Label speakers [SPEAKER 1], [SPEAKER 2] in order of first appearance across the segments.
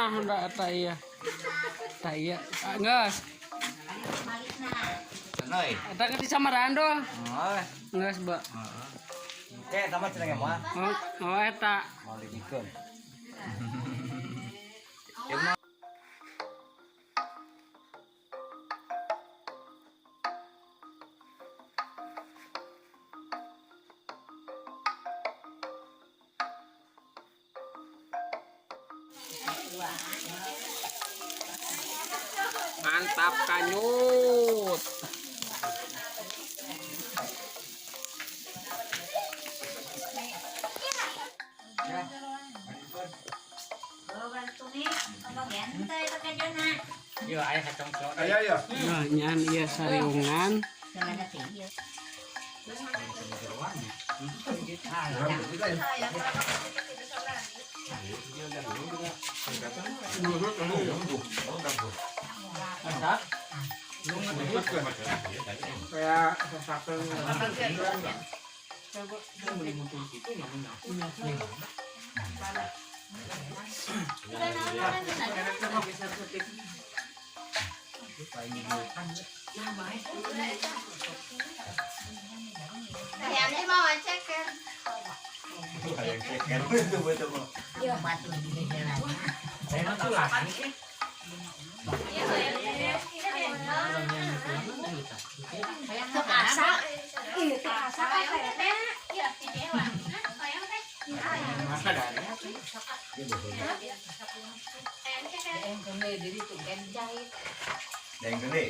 [SPEAKER 1] Ngeunah da eta ieu. Tah ieu. Ah, geus.
[SPEAKER 2] Noi.
[SPEAKER 1] Eta geus disamaraan doh.
[SPEAKER 2] Oh.
[SPEAKER 1] Geus, Mbak.
[SPEAKER 2] Oke, sama cenah mah.
[SPEAKER 1] Oh, oh eta.
[SPEAKER 2] Mau dijikeun.
[SPEAKER 1] Mantap kanyut.
[SPEAKER 2] Yo, aya kacang.
[SPEAKER 3] Aya ya.
[SPEAKER 1] Nah, nyan ieu sariungan.
[SPEAKER 3] Kayak sesakeun.
[SPEAKER 4] Kayaknya mau ceker.
[SPEAKER 2] Hayang ceker betul betul.
[SPEAKER 4] Tuk asa. Ih, tuk asa kan kayaknya. Iya, ini ewa. Ayam teh.
[SPEAKER 3] Masa dari.
[SPEAKER 4] Ayam ceker.
[SPEAKER 2] Deng gede.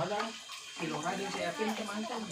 [SPEAKER 3] Ada. Kilo aja si Epin ke mantan.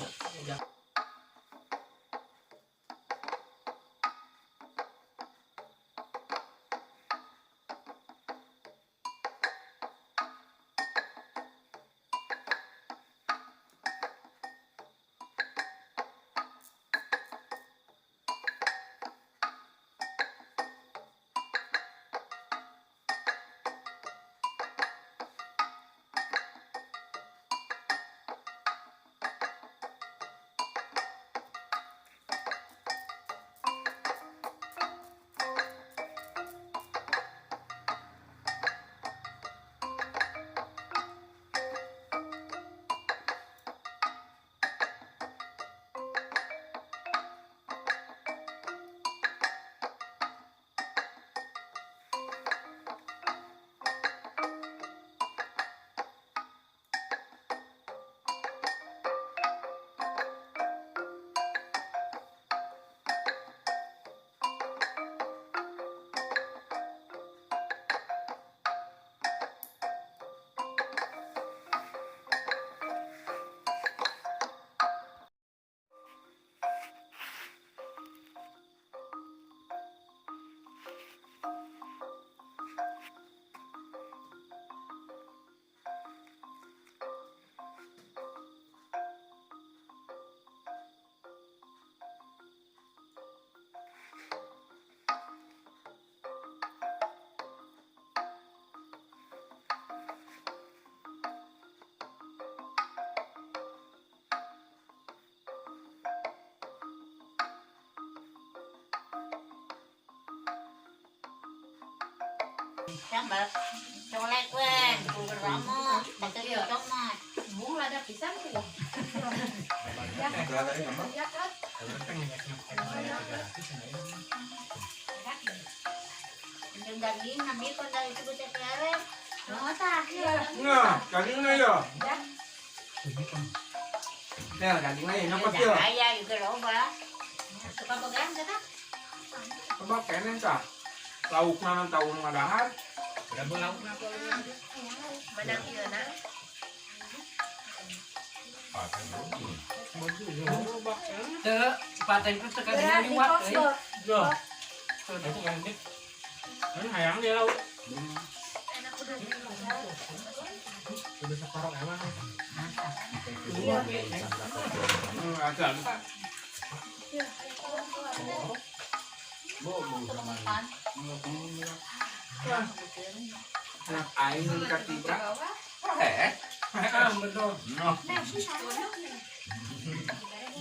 [SPEAKER 4] Sambal colek weh, bubur ramo, pakai tomat.
[SPEAKER 5] Bung lada pisang sih. Ya kan?
[SPEAKER 4] Yang daging ambil kon dari itu ceker. Oh, tah.
[SPEAKER 3] Nah, dagingnya ya. Nah, dagingnya ya nyokot ya.
[SPEAKER 4] Kaya juga loba. Suka pegang kata?
[SPEAKER 3] Coba kene tah. Laukna nan tahu nu ngadahar.
[SPEAKER 5] Menang ieu na.
[SPEAKER 1] Teu, paten teh teu kadinya liwat euy.
[SPEAKER 3] Yo. Ini hayang dia lauk.
[SPEAKER 5] Enak udah.
[SPEAKER 3] Udah separok emang. Ada. Anak aing ketiga.
[SPEAKER 2] Eh.
[SPEAKER 3] Ah, betul.
[SPEAKER 2] No.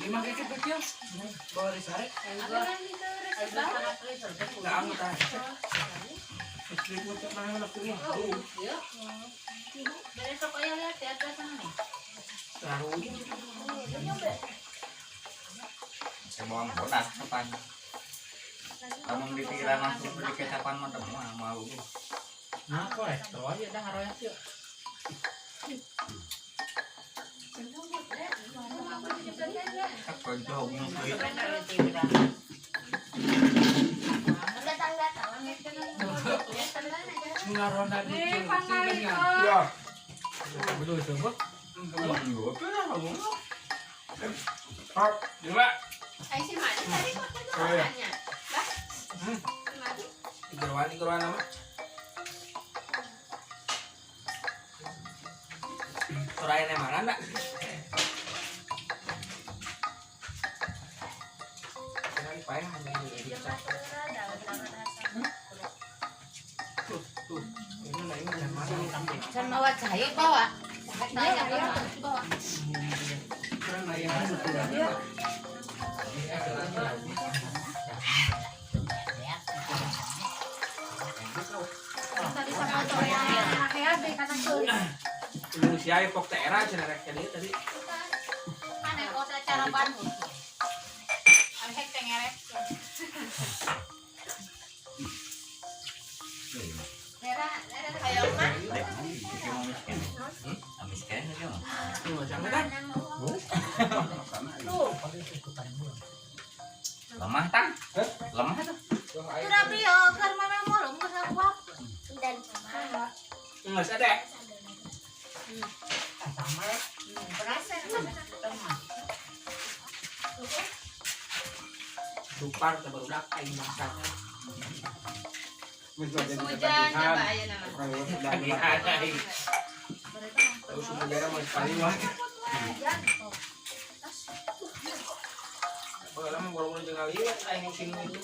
[SPEAKER 1] Lima kikit kecil. Bawa disare.
[SPEAKER 3] Enggak angkat. Istri gua cek mana nak tuh.
[SPEAKER 5] Besok aja lihat ya sana nih.
[SPEAKER 3] Taruh.
[SPEAKER 2] Saya bodas kapan? Kamu di pikiran langsung beli kecapan mah mau.
[SPEAKER 1] Nah, kolesterol ya dah haroya sih.
[SPEAKER 3] Ya.
[SPEAKER 1] Betul coba.
[SPEAKER 3] Hop, dua.
[SPEAKER 5] Ai si Madi tadi kok makannya. Bah. Madi.
[SPEAKER 3] Tiga nama. Sorayan yang mana enggak? Tuh,
[SPEAKER 5] Sama wajah bawa. Bawa.
[SPEAKER 4] Tadi sama
[SPEAKER 3] Indonesia pok daerah cenah rek tadi.
[SPEAKER 5] Kan kok cara Bandung. Arek tengerek.
[SPEAKER 2] Lemah tang, lemah tuh.
[SPEAKER 3] Nggak ada. Supar baru aing masak.
[SPEAKER 5] Hujan coba aja nama.
[SPEAKER 3] Terus negara mau sekali mah. Kalau mau boro-boro jeung liwat aing musim itu.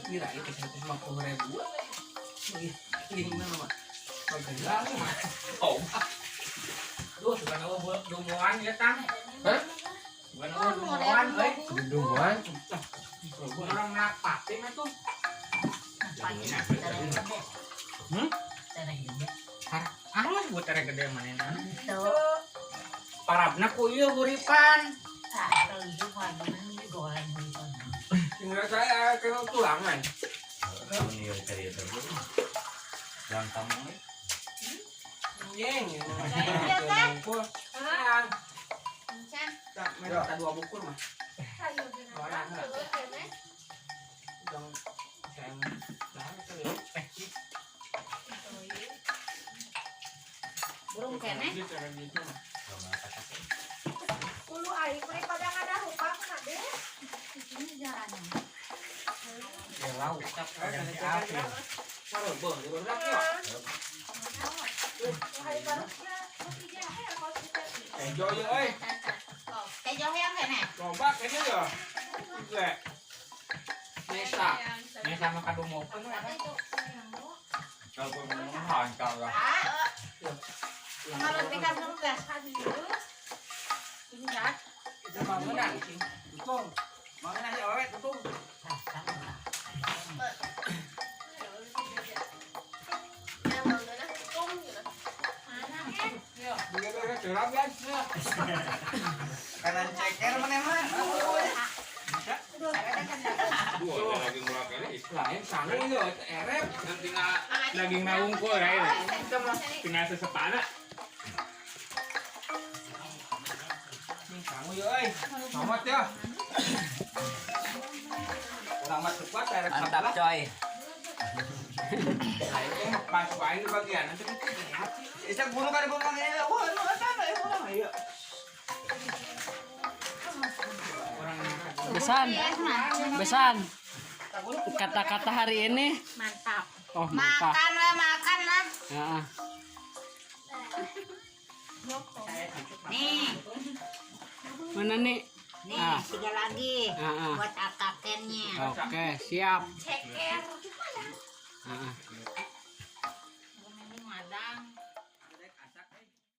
[SPEAKER 3] Kira itu 150.000. Gimana mah? Paggalang. Oh.
[SPEAKER 1] Duh, suka nawa dunguan ya tang.
[SPEAKER 3] Hah?
[SPEAKER 1] Bukan nawa dunguan, euy.
[SPEAKER 3] Dunguan.
[SPEAKER 1] Orang napatin atuh. Hmm? Halus buat tere gede manehna. Parabna ku ieu huripan.
[SPEAKER 3] Tinggal saya kena tulangan.
[SPEAKER 2] Yang kamu
[SPEAKER 3] Yeng. Tak dua bukur mah.
[SPEAKER 5] Burung kene.
[SPEAKER 4] Ulu aing pada ada rupa deh.
[SPEAKER 5] Ini jalannya.
[SPEAKER 1] Ya lauk tak ada si api.
[SPEAKER 3] Kejo ya, oi.
[SPEAKER 5] Kejo yang kene.
[SPEAKER 3] Coba kayaknya ya. Enggak. Nesa.
[SPEAKER 1] Nesa mah kadumo.
[SPEAKER 2] Kalau ngomong hancur lah.
[SPEAKER 5] Kalau pikan dulu ini ya.
[SPEAKER 3] Itu bangunan. Untung. Bangunan si awet untung.
[SPEAKER 2] Kanan ceker mana mah?
[SPEAKER 3] Lain sangu yo erep.
[SPEAKER 1] Daging nawungkul ya. Tinggal sesepana.
[SPEAKER 3] Sangu yo euy. Selamat ya. Selamat kuat erep.
[SPEAKER 2] Mantap coy.
[SPEAKER 3] Aing pas wae di bagian nanti
[SPEAKER 2] Isa bunuh kan bongkong ini. Wah, lu sana ya pulang ayo.
[SPEAKER 1] Besan. Besan. Kata-kata hari ini
[SPEAKER 5] mantap.
[SPEAKER 1] Oh, mantap.
[SPEAKER 5] Makanlah, makanlah.
[SPEAKER 1] Heeh.
[SPEAKER 5] Nih.
[SPEAKER 1] Mana nih?
[SPEAKER 6] Nih,
[SPEAKER 1] Ah.
[SPEAKER 6] tiga lagi.
[SPEAKER 1] Ah, ah.
[SPEAKER 6] Buat akakennya.
[SPEAKER 1] Oke, siap.
[SPEAKER 4] Ceker.
[SPEAKER 1] Ah, ah.